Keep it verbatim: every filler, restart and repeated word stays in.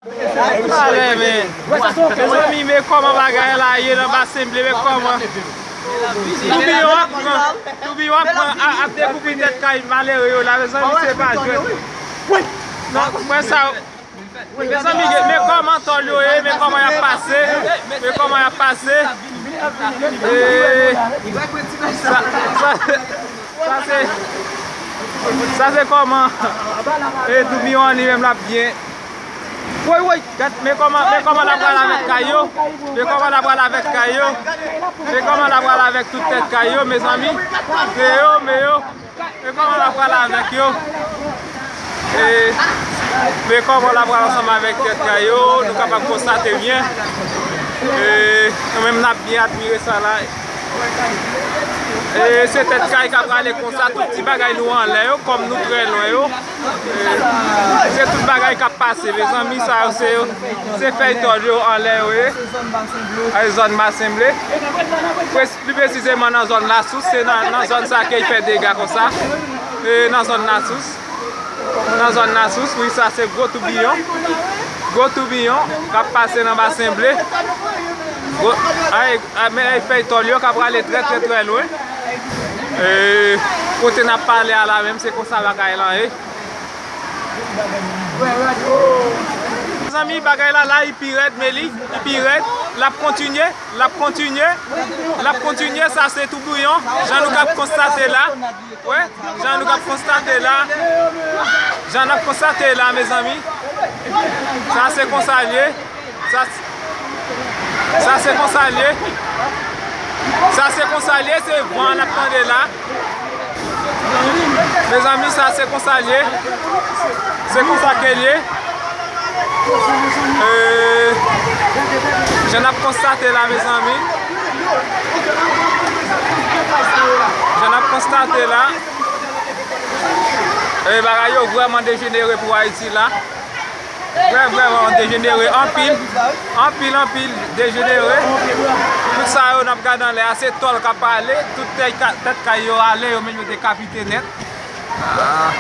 Talè, men. Mezanmi, men kòman bagay la ye nan Basenble, men kòman. Toubiyon ap pran, toubiyon ap pran, a- ap dekouvri tèt kay malere yo la, mezanmi, se pa jwèt. Non, mwen sa. Mezanmi, men kòman tòl yo ye, men kòman y ap pase, men kòman y ap pase. E, sa, sa, sa se, sa se kòman, e, toubiyon an li menm l ap byen. Woy, woy, gad, men kòman, men kòman l ap pral avèk kay yo. Men kòman l ap pral avèk kay yo. Men kòman l ap pral avèk tout tèt kay yo, mezanmi. Men yo, men yo. Men kòman l ap pral avèk yo. E, men kòman l ap pral ansanm avèk tèt kay yo. Nou kapab konstate byen. E, nou menm n ap byen admire sa la. E, se tèt kay k ap prale konsa, tout ti bagay nou anlè yo, kòm nou trè lwen yo. E, se tout bagay k ap pase, mezanmi, sa yo se, se fèy tòl yo anlè yo ye. Ay, zòn Basenble. Plis, plis presizeman nan zòn Lasous, se nan, nan zòn sa ke l fè dega konsa. E, nan zòn Lasous. Nan zòn Lasous, wi, sa se gwo toubiyon. Gwo toubiyon k ap pase nan Basenble. Gwo, ay, ay, men ay fèy tòl yo k ap prale trè, trè, trè lwen. E, kote n ap pale a la menm, se konsa bagay lan ye. Mezanmi, bagay la la, li pi rèd, men li, li pi rèd. L ap kontinye, l ap kontinye, l ap kontinye. Sa se toubiyon, jan nou k ap konstate la. Wè, jan nou k ap konstate la. Jan n ap konstate la, mezanmi. Sa se konsa l ye. Sa, sa se konsa l ye. Sa se konsa l ye, se van n ap tande la. Mezanmi, sa se konsa l ye. Se konsa ke l ye. E, jan n ap konstate la, mezanmi. Jan n ap konstate la. E, bagay yo vrèman dejenere pou Ayiti la. Vrè, vrèman dejenere anpil. Anpil, anpil dejenere. Tout sa yo n ap gade anlè a, se tòl k ap pale. Tout tèt ka-, tèt kay yo ale, yo menm yo dekapite nèt. Ah.